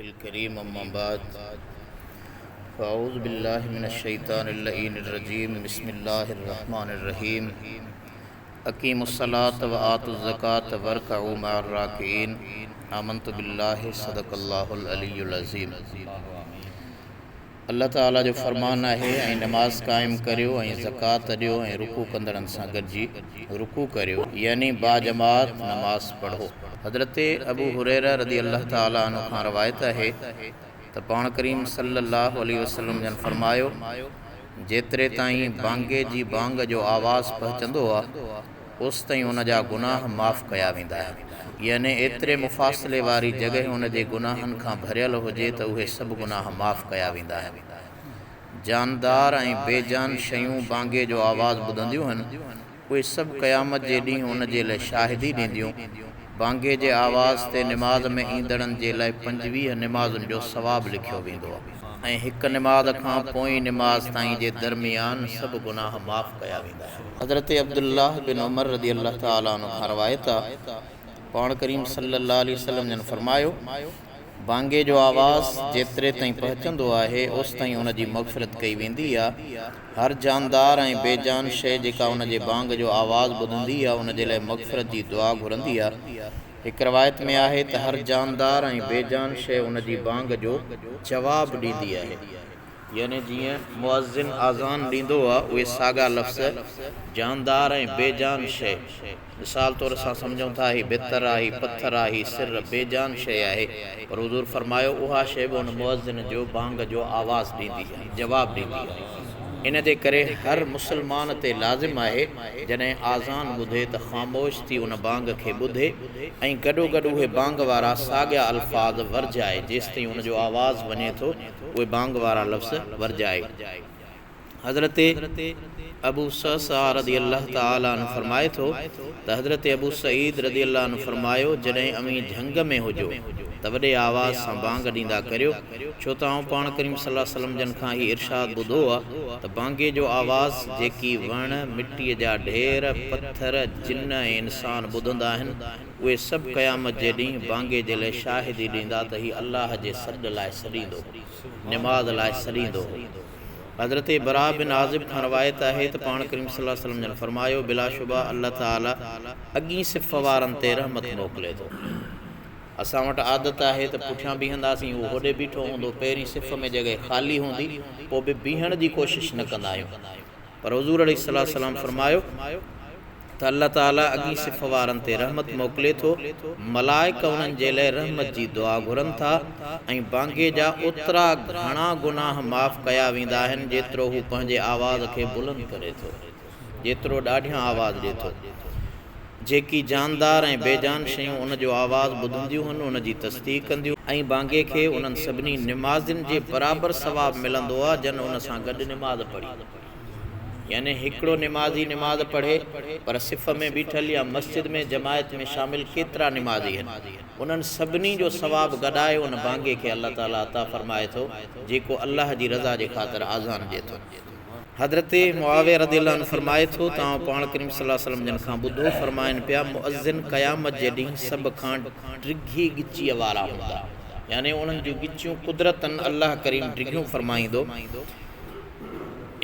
الڪريم اما بعد فاعوذ بالله من الشيطان اللعين الرجيم بسم الله الرحمن الرحيم اقيموا الصلاة وآتوا الزڪاة وارڪعوا مع الراڪعين آمنت بالله صدق الله العلي العظيم. الله تعاليٰ جو فرمان آهي، ۽ نماز قائم ڪريو ۽ زڪوات ڏيو ۽ رڪوع ڪندڙن سان گڏجي رڪوع ڪريو، يعني باجماعت نماز پڙهو. حضرت ابو هريره رضي الله تعاليٰ عنه کان روايت آهي ته پاڻ ڪريم صلّي الله عليه وسلّم جن فرمايو، جيتري تائين بانگي جي بانگ جو آواز پهچندو آ، اوستائين ان جا گناهه معاف ڪيا ويندا آهن. يعني ايتري مفاصلي واري جڳهه ان جي گناهن کان ڀريل هجي ته اهي سڀ گناهه معاف ڪيا ويندا آهن. جاندار ۽ بي جان شيون بانگي جو آواز ٻڌنديون هن، اهي سڀ قيامت جي ڏينهن ان جي لئه شاهدي ڏينديون. بانگي جي آواز تي نماز ۾ ايندڙن جي لاء 25 نمازن جو ثواب لکيو ويندو آهي. ۽ هڪ نماز کان پوئين نماز تائين جي درميان سڀ گناهه معاف ڪيا ويندا آهن. حضرت عبدالله بن عمر رضي الله تعالٰي عنه کان روايت آ ته پاڻ ڪريم صلّي الله عليه وسلّم جن فرمايو، بانگي جو آواز جيتري تائين پهچندو آهي اوستائين ان جي مغفرت ڪئي ويندي آ، هر جاندار ۽ بي جان شيء جيڪا ان جي بانگ جو آواز ٻڌندي آ ان جي لاء مغفرت جي دعا گهرندي آ. هڪ روايت ۾ آهي ته هر جاندار ۽ بي جان شيء ان جي بانگ جو جواب ڏيندي آهي. يعني جيئن مؤذن آذان ڏيندو آ اهي ساڳا لفظ جاندار ۽ بي جان شيء، مثال طور اسان سمجهون ٿا هي ڀتر آ، هي پٿر آ، هي سر بي جان شيء آهي پر حضور فرمايو اها شيء به ان مؤذن جو بانگ جو آواز ڏيندي آ، جواب ڏيندي آ. ان جي ڪري هر مسلمان تي لازم آهي جڏهن آذان ٻڌي ته خاموش ٿي ان بانگ کي ٻڌي ۽ گڏوگڏ اهي بانگ وارا ساڳيا الفاظ ورجائي جيستائين ان جو آواز وڃي ٿو اهي بانگ وارا لفظ ورجائي. حضرت ابو صعصعه رضي الله تعالٰي عنه فرمائي ٿو ته حضرت ابو سعيد رضي الله عنه فرمايو، جڏهن اوهين جهنگ ۾ هجو ته وڏي آواز سان بانگ ڏيندا ڪريو، ڇو ته آئون پاڻ ڪريم صلي الله عليه وسلم جن کان هي ارشاد ٻڌو آ ته بانگي جو آواز جيڪي وڻ، مٽيء جا ڍير، پٿر، جن ۽ انسان ٻڌندا آهن، اهي سڀ قيامت جي ڏينهن بانگي جي لئه شاهدي ڏيندا ته هي الله جي سڏ لاء سڏيندو هو، نماز لاء سڏيندو هو. حضرت براء بن عازب کان روايت آهي ته پاڻ ڪريم صلي الله عليه وسلم جن فرمايو، بلاشبه الله تعالي اڳين صف وارن تي رحمت موڪلي ٿو. اسان وٽ عادت آهي ته پٺيان بيهنداسين، هو هوڏي بيٺو هوندو، پهرين صف ۾ جڳهه خالي هوندي، پوء به بيهڻ جي ڪوشش نه ڪندا آهيون. پر حضور عليه الصلوة والسلام فرمايو ته الله تعالي اڳين صف وارن تي رحمت موڪلي ٿو، ملائڪ انهن جي لئه رحمت جي دعا گهرن ٿا ۽ بانگي جا اوترا گهڻا گناهه معاف ڪيا ويندا آهن جيترو هو پنهنجي آواز کي بلند ڪري ٿو، جيترو ڏاڍيان آواز ڏي ٿو. جيڪي جاندار ۽ بي جان شيون ان جو آواز ٻڌنديون هن ان جي تصديق ڪنديون. ۽ بانگي کي انهن سڀني نمازين جي برابر ثواب ملندو آ جن ان سان گڏ نماز پڙهي. يعني هڪڙو نمازي نماز پڙهي پر صف ۾ بيٺل يا مسجد ۾ جماعت ۾ شامل ڪيترا نمازي هن انهن سڀني جو ثواب گڏائي ان بانگي کي الله تعالي عطا فرمائي ٿو جيڪو الله جي رضا جي خاطر آذان ڏي ٿو. حضرت معاويه رضي الله عنه فرمائي ٿو ته آئون پاڻ ڪريم صلي الله عليه وسلم جن کان ٻڌو فرمائن پيا مؤذن قيامت جي ڏينهن سڀ کان ڊگهي ڳچيء وارا هوندا يعني انهن جون ڳچيون قدرتاً الله ڪريم ڊگهيون فرمائيندو.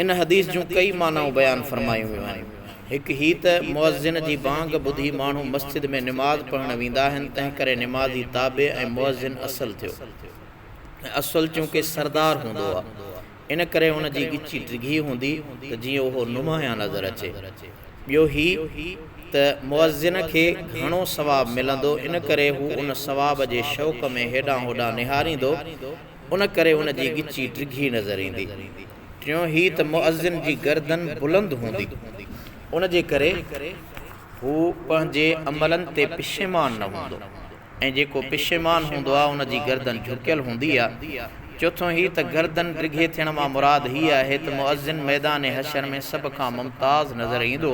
ان حديث جون ڪئي معنائون بيان فرمايون ويون آهن. هڪ هي ته مؤذن جي بانگ ٻڌي ماڻهو مسجد ۾ نماز پڙهڻ ويندا آهن تنهنڪري نمازي تابع ۽ مؤذن اصل ٿيو ۽ اصل چونڪه سردار هوندو آ. ان ڪري ان جي ڳچي ڊگهي هوندي ته جيئن اهو نمايان نظر اچي. ٻيو هي ته مؤذن کي گهڻو ثواب ملندو ان ڪري هو ان ثواب جي شوق ۾ هيڏانهن هوڏانهن نهاريندو ان ڪري ان جي ڳچي ڊگهي نظر ايندي. ٽيون هي ته مؤذن جي گردن بلند هوندي ان جي ڪري هو پنهنجي عملن تي پشيمان نه هوندو. ۽ جيڪو پشيمان هوندو آ ان جي گردن جهڪيل هوندي آ، چوٿون هي ته گردن ڊگهي ٿيڻ مان مراد هي آهي ته مؤذن ميدان حشر ۾ سڀ کان ممتاز نظر ايندو.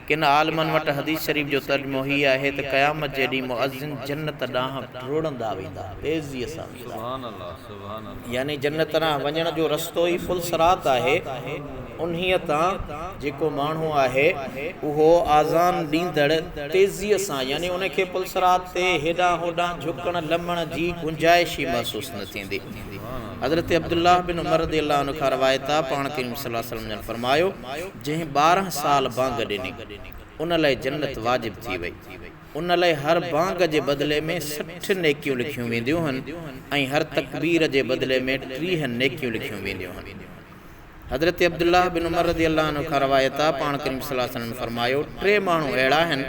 ڪن عالمن وٽ حديث شريف جو ترجمو هي آهي ته قيامت جي ڏينهن مؤذن جنت ڏانهن ڊوڙندا ويندا، تيزيء سان ويندا. يعني جنت ڏانهن وڃڻ جو رستو ئي پل صراط آهي، انهيء تان جيڪو ماڻهو آهي اهو آذان ڏيندڙ تيزيء سان يعني ان کي پل صراط تي هيڏانهن هوڏانهن جهڪڻ لمڻ جي گنجائش ئي محسوس نه ٿيندي. حضرت عبدالله بن عمر رضي الله عنه کان روايت آ پاڻ ڪريم صلي الله عليه وسلم جن فرمايو، جنهن 12 سال بانگ ڏني، ان لئه جنت واجب ٿي وئي. ان لئه هر بانگ جي بدلي ۾ 60 نيڪيون لکيون وينديون هن ۽ هر تڪبير جي بدلي ۾ 30 نيڪيون لکيون وينديون هن. حضرت عبدالله بن عمر رضي الله عنه کان روايت آ، پاڻ ڪريم صلي الله عليه وسلم فرمايو، ٽي ماڻهو اهڙا آهن،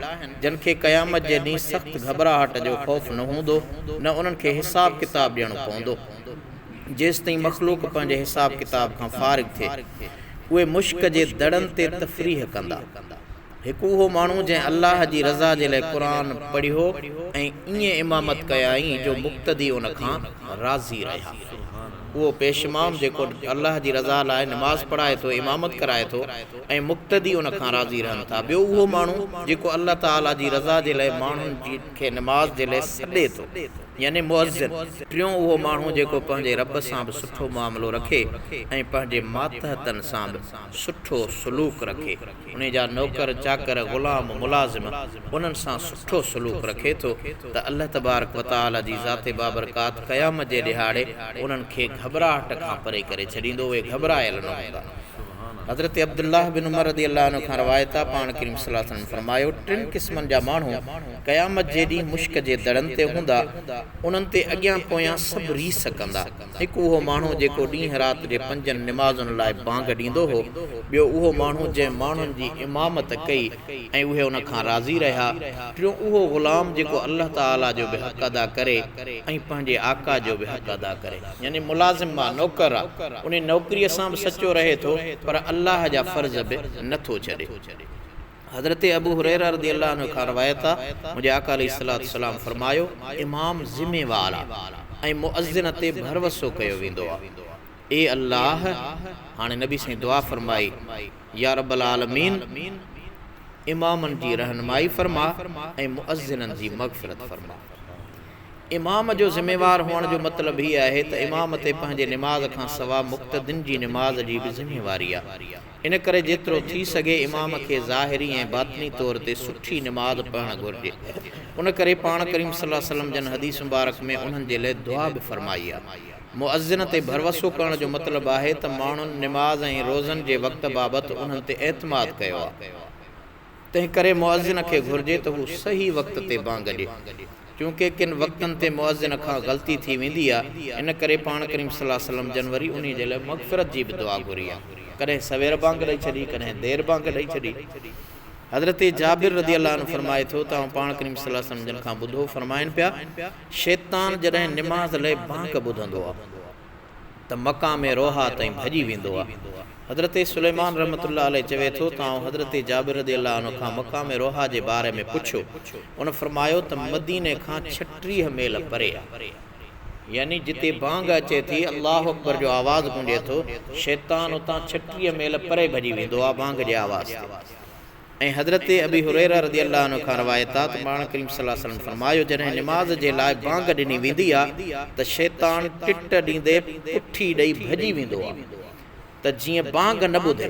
جن کي قيامت جي ڏينهن سخت گهٻراهٽ جو خوف نه هوندو، نه انهن کي حساب ڪتاب ڏيڻو پوندو. جيستائين مخلوق پنهنجي حساب ڪتاب کان فارغ ٿئي، اهي مشڪ جي دڙن تي تفريح ڪندا. هڪ اهو ماڻهو جنهن الله جي رضا جي لاء قرآن پڙهيو ۽ ائين امامت ڪيائين جو مقتدي ان کان راضي رهيا. اهو پيش امام جيڪو الله جي رضا لاء نماز پڙهائي ٿو، امامت ڪرائي ٿو ۽ مقتدي ان کان راضي رهن ٿا. ٻيو اهو ماڻهو جيڪو الله تعاليٰ جي رضا جي لاء ماڻهن کي نماز جي لاء سڏي ٿو يعني مؤذن. ٽيون اهو ماڻهو جيڪو پنهنجي رب سان به سٺو معاملو رکي ۽ پنهنجي ماتحتن سان به سٺو سلوڪ رکي. انهي جا نوڪر چاڪر، غلام ملازم انهن سان سٺو سلوڪ رکي ٿو ته الله تبارڪ و تعالي جي ذات بابرڪات قيامت جي ڏهاڙي انهن کي گهٻراهٽ کان پري ڪري ڇڏيندو، اهي گهٻرايل نه هوندا. حضرت عبدالله بن عمر رضي الله عنه کان روايت آ، پاڻ ڪريم صلي الله عليه وسلم فرمايو، ٽن قسمن جا ماڻهو قيامت جي ڏينهن مشڪ جي دڙن تي هوندا، انهن تي اڳيان پويان سڀ ريس ڪندا. هڪ اهو ماڻهو جيڪو ڏينهن رات جي پنجن نمازن لاء بانگ ڏيندو هو، ٻيو اهو ماڻهو جنهن ماڻهن جي امامت ڪئي ۽ اهي ان کان راضي رهيا، ٽيون اهو غلام جيڪو الله تعاليٰ جو به حق ادا ڪري ۽ پنهنجي آقا جو به حق ادا ڪري. يعني ملازم آ، نوڪر آ، انهي نوڪريء سان به سچو رهي ٿو پر الله جا فرض به نه ٿو ڇڏي. حضرت ابو هريره رضي الله عنه کان روايت آ، منهنجي آقا عليه الصلوة والسلام فرمايو، امام ذميوار آ ۽ مؤذن تي ڀروسو ڪيو ويندو آ. اي الله! هاڻي نبي سائين دعا فرمائي، يا رب العالمين! امامن جي رهنمائي فرما ۽ مؤذنن جي مغفرت فرما. امام جو ذميوار هئڻ جو مطلب هي آهي ته امام تي پنهنجي نماز کان سوا مقتدين جي نماز جي به ذميواري آ. ان ڪري جيترو ٿي سگهي امام کي ظاهري ۽ باطني طور تي سٺي نماز پڙهڻ گهرجي. ان ڪري پاڻ ڪريم صلي الله عليه وسلم جن حديث مبارڪ ۾ انهن جي لئه دعا به فرمائي آهي. مؤذن تي ڀروسو ڪرڻ جو مطلب آهي ته ماڻهن نماز ۽ روزن جي وقت بابت انهن تي اعتماد ڪيو آهي. تنهنڪري مؤذن کي گهرجي ته هو صحيح وقت تي بانگ ڏي. چونڪه ڪن وقتن تي مؤذن کان غلطي ٿي ويندي آ، ان ڪري پاڻ ڪريم صلي الله عليه وسلم جن وري انهي جي لاء مغفرت جي به دعا گهري آ. ڪڏهن سوير بانگ ڏئي ڇڏي، ڪڏهن دير بانگ ڏئي ڇڏي. حضرت جابر رضي الله عنه فرمائي ٿو ته آئون پاڻ ڪريم صلي الله عليه وسلم جن کان ٻڌو فرمائن پيا، شيطان جڏهن نماز لئه بانگ ٻڌندو آ. ته مقام روحا تائين ڀڄي ويندو آ. حضرت سليمان رحمة الله عليه چوي ٿو ته آئون حضرت جابر رضي الله عنه کان مقام روحا جي باري ۾ پڇيو، ان فرمايو ته مديني کان 36 ميل پري آ. يعني جتي بانگ اچي ٿي، الله اڪبر جو آواز گونجي ٿو، شيطان اتان 36 ميل پري ڀڄي ويندو آ بانگ جي آواز تي. ۽ حضرت ابي هريره رضي الله عنه کان روايت آ ته پاڻ ڪريم صلي الله عليه وسلم فرمايو، جڏهن نماز جي لاء بانگ ڏني ويندي آ ته شيطان ٽٽ ڏيندي پٺي ڏئي ڀڄي ويندو آ ته جيئن بانگ نه ٻڌي.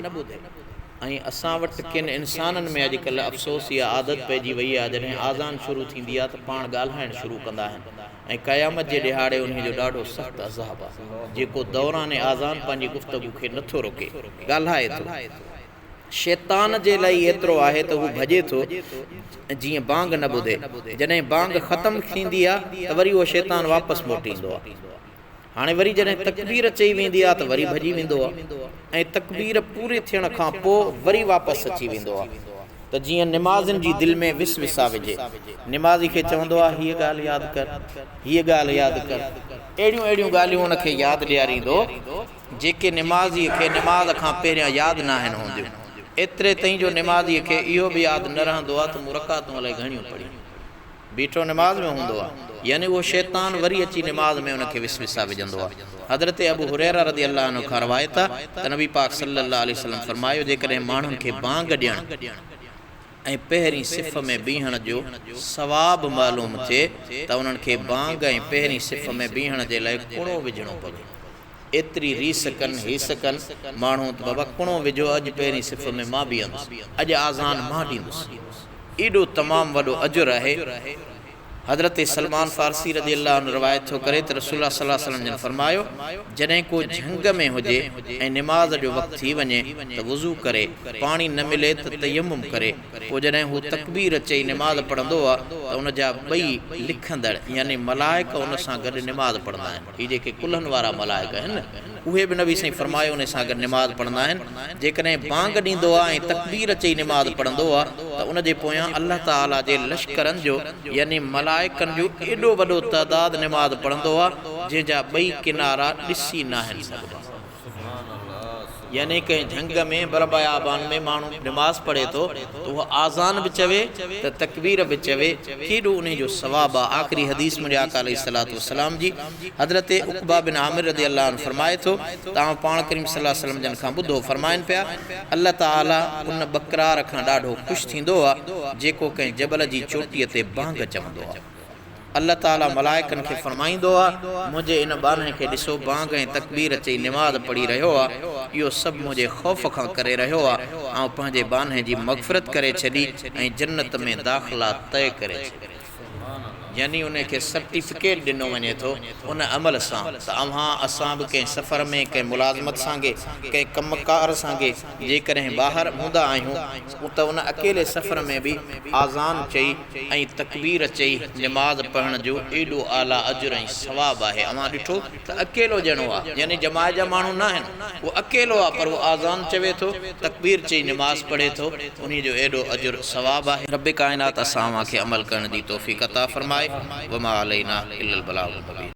۽ اسان وٽ ڪن انسانن ۾ اڄڪلهه افسوس اها عادت پئجي وئي آ جڏهن آذان شروع ٿيندي آ ته پاڻ ڳالهائڻ شروع ڪندا آهن ۽ قيامت جي ڏهاڙي انهي جو ڏاڍو سخت عذاب آ جيڪو دوران آذان پنهنجي گفتگو کي نٿو روڪي ڳالهائي ٿو. شيطان جي لاء ئي ايترو آهي ته هو ڀڄي ٿو جيئن بانگ نه ٻڌي. جڏهن بانگ ختم ٿيندي آ ته وري اهو شيطان واپس موٽي ايندو آ. هاڻي وري جڏهن تڪبير چئي ويندي آ ته وري ڀڄي ويندو آ ۽ تڪبير پوري ٿيڻ کان پوء وري واپس اچي ويندو آ ته جيئن نمازين جي دل ۾ وسوسا وجهي. نمازي کي چوندو آ هيء ڳالهه ياد ڪر، هيء ڳالهه ياد ڪر. اهڙيون اهڙيون ڳالهيون ان کي ياد ڏياريندو. جيڪي نمازيء کي نماز کان پهريان ياد ناهن هونديون. ايتري تائين جو نمازيء کي اهو به ياد نه رهندو آهي ته مون رڪعتون الائي گهڻيون پڙهيون. بيٺو نماز ۾ هوندو آهي، يعني اهو شيطان وري اچي نماز ۾ ان کي وسوسا وجهندو آهي. حضرت ابو هريره رضي الله عنه کان روايت آهي ته نبي پاڪ صلي الله عليه وسلم فرمايو، جيڪڏهن ماڻهن کي بانگ ڏيڻ ۽ پهرين صف ۾ بيهڻ جو ثواب معلوم ٿئي ته انهن کي بانگ ۽ پهرين صف ۾ بيهڻ جي لاء ڪڻو وجهڻو پوي. ايتري ريس ڪن هيس ڪن ماڻهو ته بابا ڪڻو وجهو اڄ پهرين صف ۾ مان بيهندس، اڄ آذان مان ڏيندس. ايڏو تمام وڏو اجر آهي. حضرت سلمان فارسي رضي الله عنه روايت ٿو ڪري ته رسول الله صلي الله عليه وسلم جن فرمايو، جڏهن ڪو جهنگ ۾ هجي ۽ نماز جو وقت ٿي وڃي ته وضو ڪري، پاڻي نه ملي ته تيمم ڪري، پوء جڏهن هو تڪبير چئي نماز پڙهندو آ ته ان جا ٻئي لکندڙ يعني ملائڪ ان سان گڏ نماز پڙهندا آهن. هي جيڪي ڪلهن وارا ملائڪ آهن نه اهي به نبي سائين فرمايو انهي سان گڏ نماز پڙهندا آهن جيڪڏهن بانگ ڏيندو آ ۽ تڪبير چئي نماز پڙهندو آ ته ان جي پويان الله تعالي جي لشڪرن جو يعني ملائڪن جو ايڏو وڏو تعداد نماز پڙهندو آ جنهن جا ٻئي ڪنارا ڏسي ناهن سگهبا. يعني ڪنهن جهنگ ۾ بربيابان ۾ ماڻهو نماز پڙهي ٿو ته اهو آذان به چوي ته تڪبير به چوي ڪيڏو انهي جو ثواب آ آخري حديث منهنجي آقا عليه الصلوة والسلام جي حضرت عقبه بن عامر رضي الله عنه فرمائي ٿو ته آئون پاڻ ڪريم صلي الله عليه وسلم جن کان ٻڌو فرمائن پيا الله تعالي ان ٻڪرار کان ڏاڍو خوش ٿيندو آ جيڪو ڪنهن جبل جي چوٽيء تي بانگ چوندو آ. الله تعاليٰ ملائڪن کي فرمائيندو آهي، منهنجي ان ٻانهي کي ڏسو بانگ ۽ تڪبير چئي نماز پڙهي رهيو آهي، اهو سڀ منهنجي خوف کان ڪري رهيو آهي، آئون پنهنجي ٻانهي جي مغفرت ڪري ڇڏي ۽ جنت ۾ داخلا طئي ڪري ڇڏي. يعني ان کي سرٽيفڪيٽ ڏنو وڃي ٿو ان عمل سان ته اوهان اسان به ڪنهن سفر ۾ ڪنهن ملازمت سانگي ڪنهن ڪم ڪار سانگي جيڪڏهن ٻاهر هوندا آهيون ته ان اڪيلي سفر ۾ به آذان چئي ۽ تڪبير چئي نماز پڙهڻ جو ايڏو اعليٰ اجر ۽ ثواب آهي اوهان ڏٺو ته اڪيلو ڄڻو آ يعني جماعت جا ماڻهو ناهن اهو اڪيلو آ پر اهو آذان چوي ٿو تڪبير چئي نماز پڙهي ٿو انهي جو ايڏو اجر ثواب آهي. رب ڪائنات اسان اوهان کي عمل ڪرڻ جي توفيق عطا فرمائي وما علينا الا البلاغ المبين.